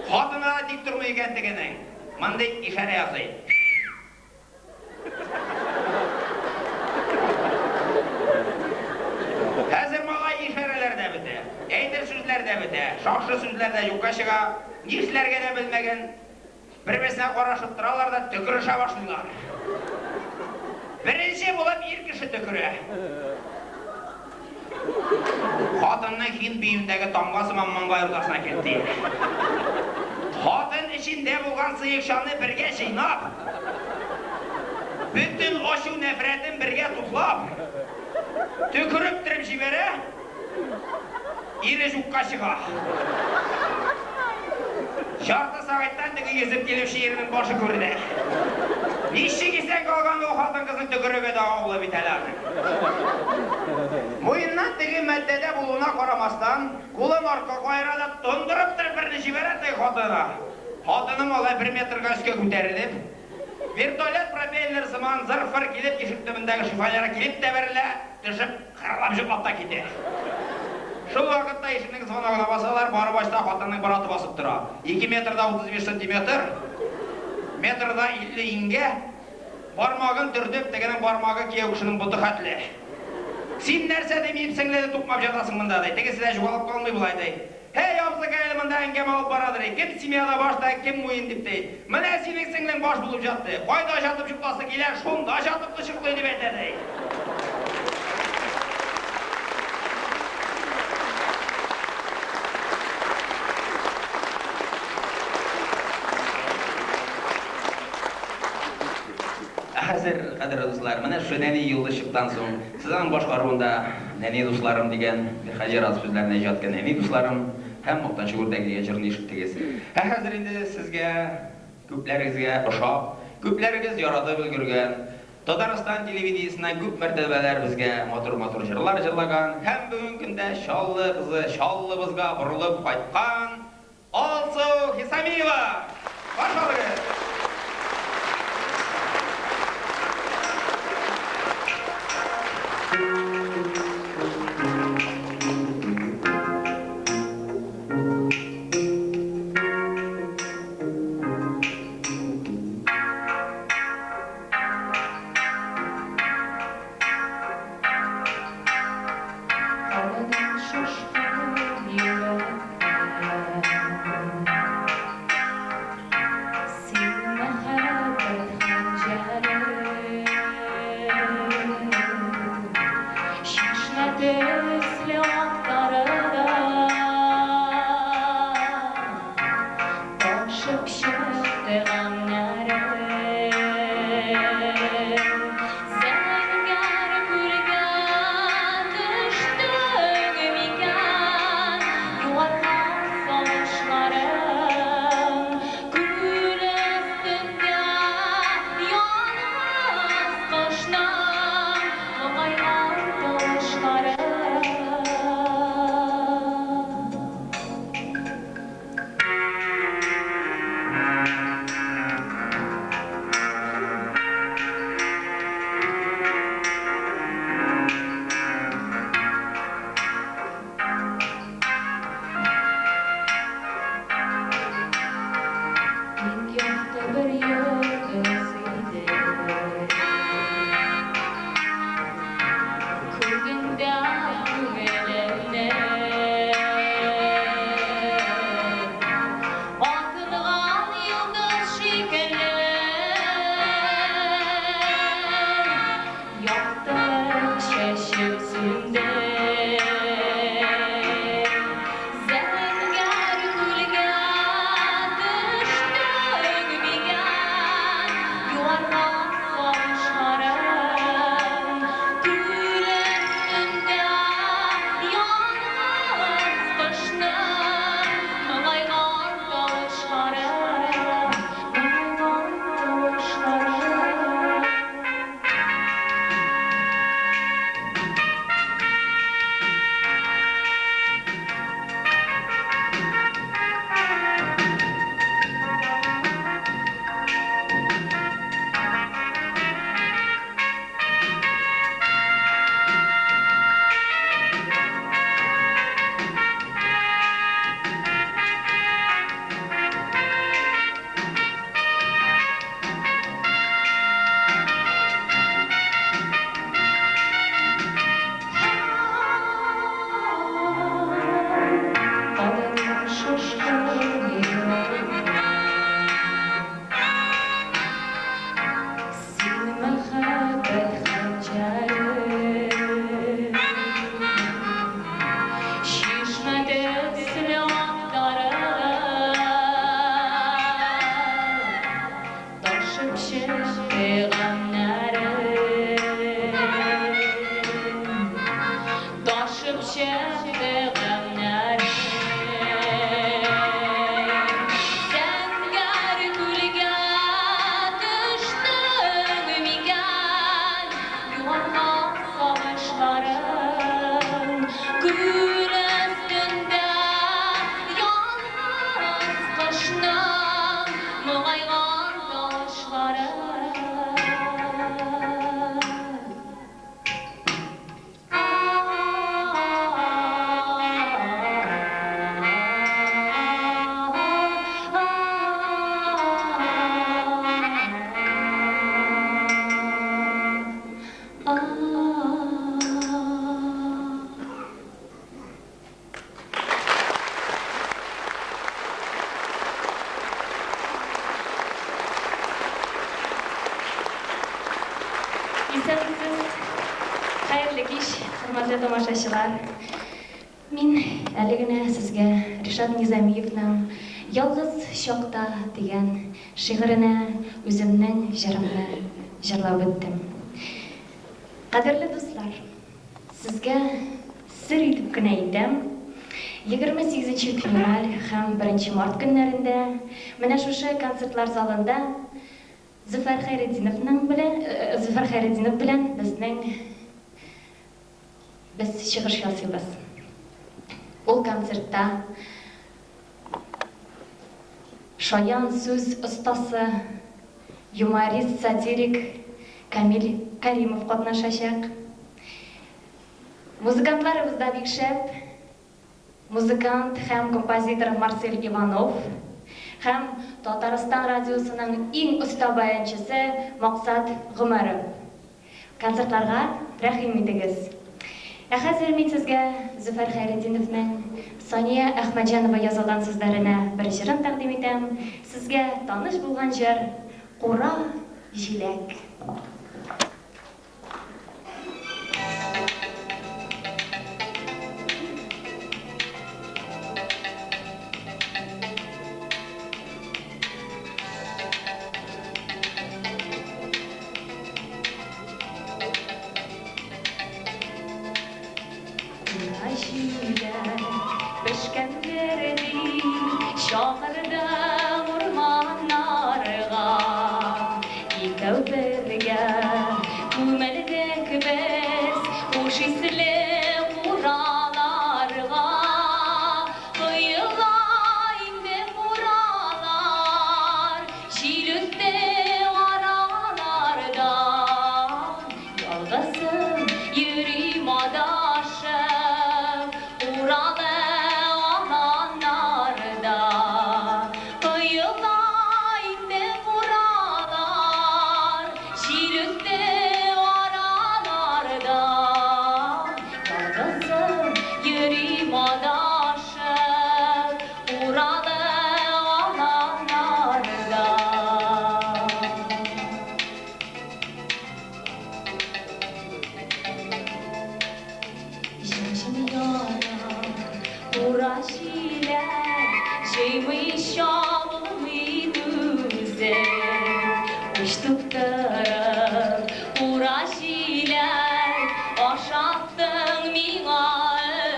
Хатыны да тик тормый икән тегенең, мондый ишарә ясый. Хәзер малай ишарәләр дә бетә, әйтер сүзләр дә бетә, шакшы сүзләр дә юкка чыга, нишләргә дә белмәгән, бер-берсенә карашып торалар да төкерешә башлыйлар. Беренче булып ир кеше төкерә. Хатынның һинд биюендәге тамга сыман маңгай уртасына килеп тия. Хатын эчендә булган сыекчаны бергә җыйнап, бөтен ачу нәфрәтен бергә туплап, төкереп торып җибәрә, ире җукка чыга. Ярты сәгатьтән теге йөзеп килүче ирнең башы күренә. Ничек исән калган ул хатын-кызның төкереге дә агулы бит әле аның. Муеннан теге матдәдә булуына карамастан, кулын артка каера да тондырып торып берне җибәрә теге хатынына. Хатыны малай бер метрга өскә күтәрелеп, вертолет пропеллер сыман зыр-фыр килеп ишек төбендәге шифоньерга килеп тә бәрелә, төшеп кырлап җоклап та китә. Шул вакытта ишекнең звоногына басалар, барып ачса, хатынның браты басып тора. 2 метр да 35 сантиметр, метр да 50 иңгә, бармагын төртеп, тегенең бармагы кияү кешенең боты хәтле. Син нәрсә, ди, минем сеңлене тукмап ятасың монда, ди. Тегесе дә җугалып калмый болай, ди. Һәй, абзыкай, әле монда әңгәмә алып барадыр, ди. Кем семьяда баш та, кем муен дип, ди. Менә синең сеңлең баш булып ятты. Кайда жатып йокласы килә, шунда жатып кычыклый, дип әйтә, ди. Ә хәзер, кадерле дуслар, менә шушы нәни йолдызчыктан соң, сез аның башкаруында Нәни дусларым дигән Мирхаҗи Раз сүзләренә иҗат иткән Нәни дусларым һәм Мактанчык үрдәк дигән җырны ишеттегез. Ә хәзер инде сезгә, күпләрегезгә ошап, күпләрегез яратып өлгергән, Татарстан телевидениесеннән күп мәртәбәләр безгә матур-матур җырлар җырлаган һәм бүгенге көндә Чаллы кызы Чаллыбызга борылып кайткан Алсу Хисамиева! Каршы алыгыз! Карадан шашкан йөрәккә Син мәхәббәт хәнҗәре. Чишмә төсле актары да Ташып чыкты гамьнәре. Зәңгәр күлгә төштең микән, Югалган сагышларым? Күл өстендә ялгыз кошның Моңайган тавышлары. Иң якты бер йолдыз иде Күгендә күңелемнең. Атылган йолдыз шикелле Яктылык чәчеп сүнде. Зәңгәр күлгә төштең микән, Юарган сагышларым? Күл чыкты гамнәрем, ташып чыкты гамнәрем. Зәңгәр күлгә төштең микән, югалган сагышларым? Күл өстендә ялгыз кошның моңайган тавышлары. Исәнмесез, хәерле кич, хөрмәтле тамашачылар. Мин әле генә сезгә Ришат Низамиевның Ялгыз чакта дигән шигыренә үземнең җырымны җырлап үттем. Кадерле дуслар, сезгә сер итеп кенә әйтәм, 28 февраль һәм 1 март көннәрендә менә шушы концертлар залында Зөфәр Хәйретдиновның белән Зөфәр Хәйретдинов белән безнең без чыгыш ясыйбыз. Ул концертта шаян сүз остасы, юморист, сатирик Камил Каримов катнашачак. Музыкантларыбыз да бик шәп. Музыкант һәм композитор Марсель Иванов һәм Татарстан радиосының иң оста баянчысы Максат Гомәров. Концертларга рәхим итегез. Ә хәзер мин сезгә Зөфәр Хәйретдиновның Сания Әхмәтҗанова язылган сүзләренә бер җырын тәкъдим итәм. Сезгә таныш булган җыр Кура җиләк. Кура җиләк пешкәндер ди, чакырдым урманнарга. Икәү бергә күмелдек без хуш исле кураларга. Коела инде куралар, җил үтте аралардан. Ялгызым йөрим адашып, Уралы аланнарда. Коела инде куралар, җил үтте аралардан. Ялгызым йөрим адашып, Уралы аланнарда. Җем-җем яна кура җиләк, җыймыйча булмый түзеп. Уч тутырып кура җиләк, ашаттың миңа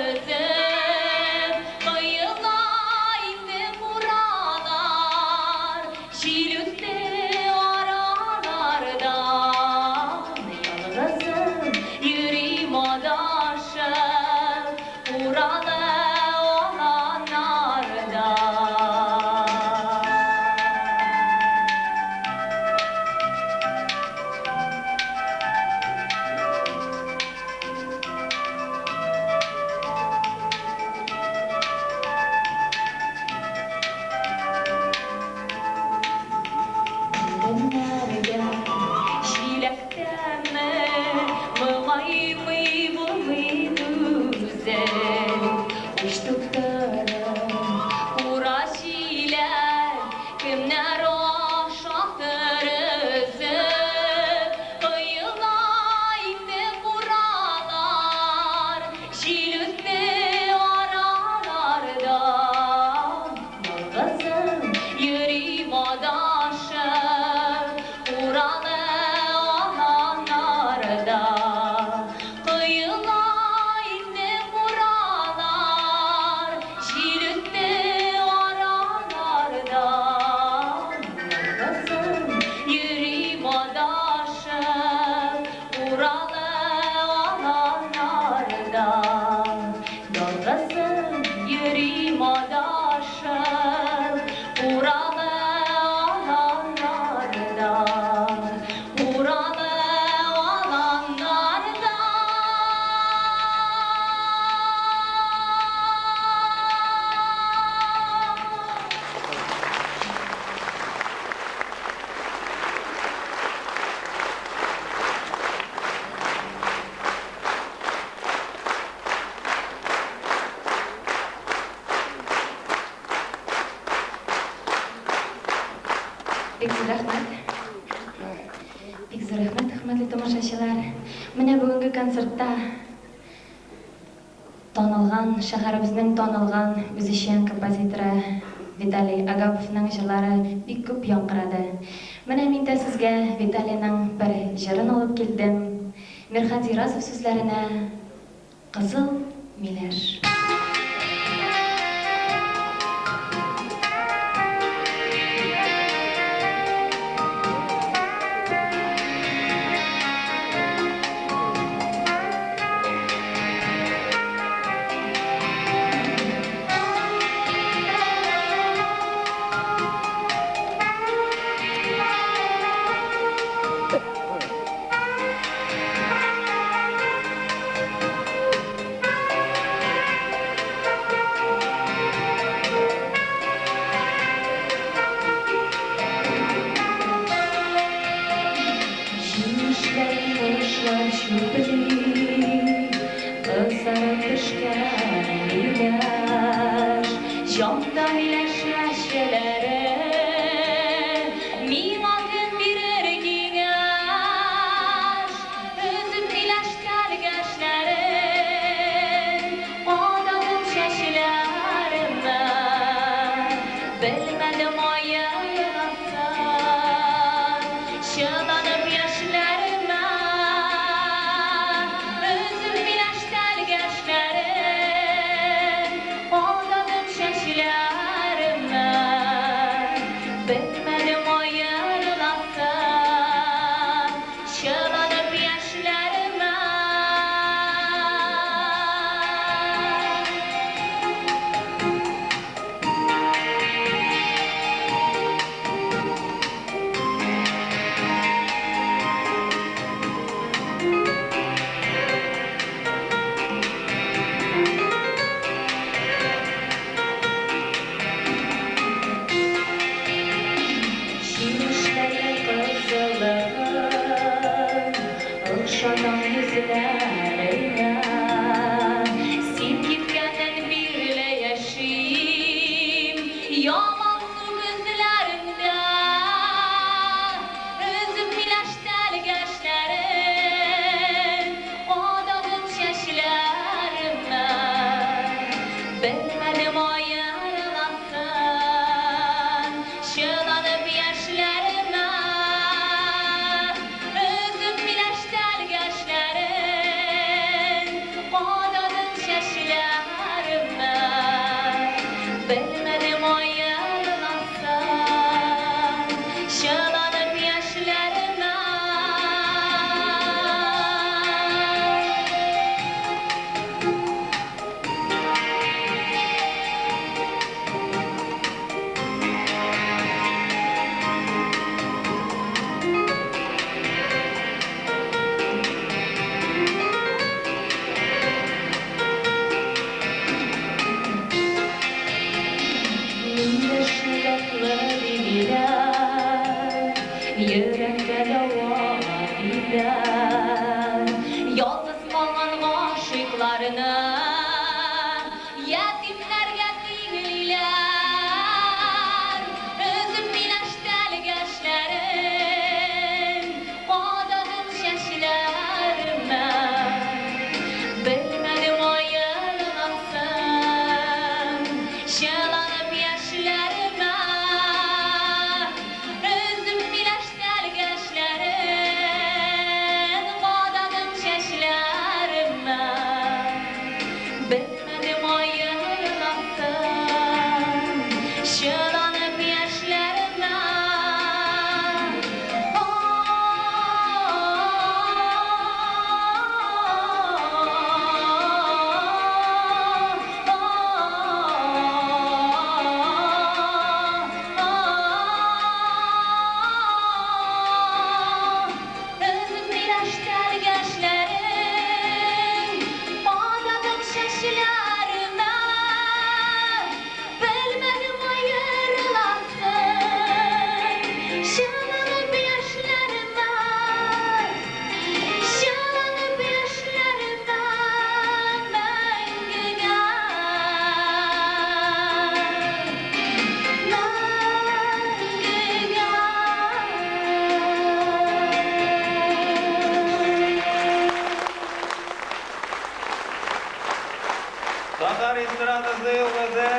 өзеп. Коела инде куралар, җил үтте аралардан. Ялгызым йөрим адашып, Уралы аланнарда. Бик зур рәхмәт, хөрмәтле тамашачылар. Менә бүгенге концертта танылган, шәһәребезнең танылган үзешчән композиторы Виталий Агаповның җырлары бик күп яңгырады. Менә мин дә сезгә Виталийның бер җырын алып килдем. Мирхади Разов сүзләренә Кызыл миләш. Җимешләрен кошлар чүпли, Кызарып пешкән миләш. Җанда миләш әчеләре, Миңа кем бирер киңәш? Өзеп миләш тәлгәшләрен, Кададым чәчләремә. Белмәдем аерыласын, Чыланып яшьләремә. Өзеп миләш тәлгәшләрен, Кададым чәчләремә. Белмәдем аерыласын, Чыланып яшьләремә. Җимешләрнең кызыллыгын Охшатам йөзләреңә. Син киткәннән бирле яшим Ямансу күзләреңдә. Өзеп миләш тәлгәшләрен, Кададым чәчләремә. Белмәдем аерыласын, Чыланып яшьләремә. Өзеп миләш тәлгәшләрен, Кададым чәчләремә. Белмәдем аерыласын, Чыланып яшьләремә. Миләшне татлы диләр, Йөрәккә дәва диләр. Ялгыз калган гашыйкларны Ятимнәргә тиңлиләр. Өзеп миләш тәлгәшләрен, Кададым чәчләремә. Белмәдем аерыласын, Чыланып яшьләремә. Өзеп миләш тәлгәшләрен, эстрадасы йолдызы.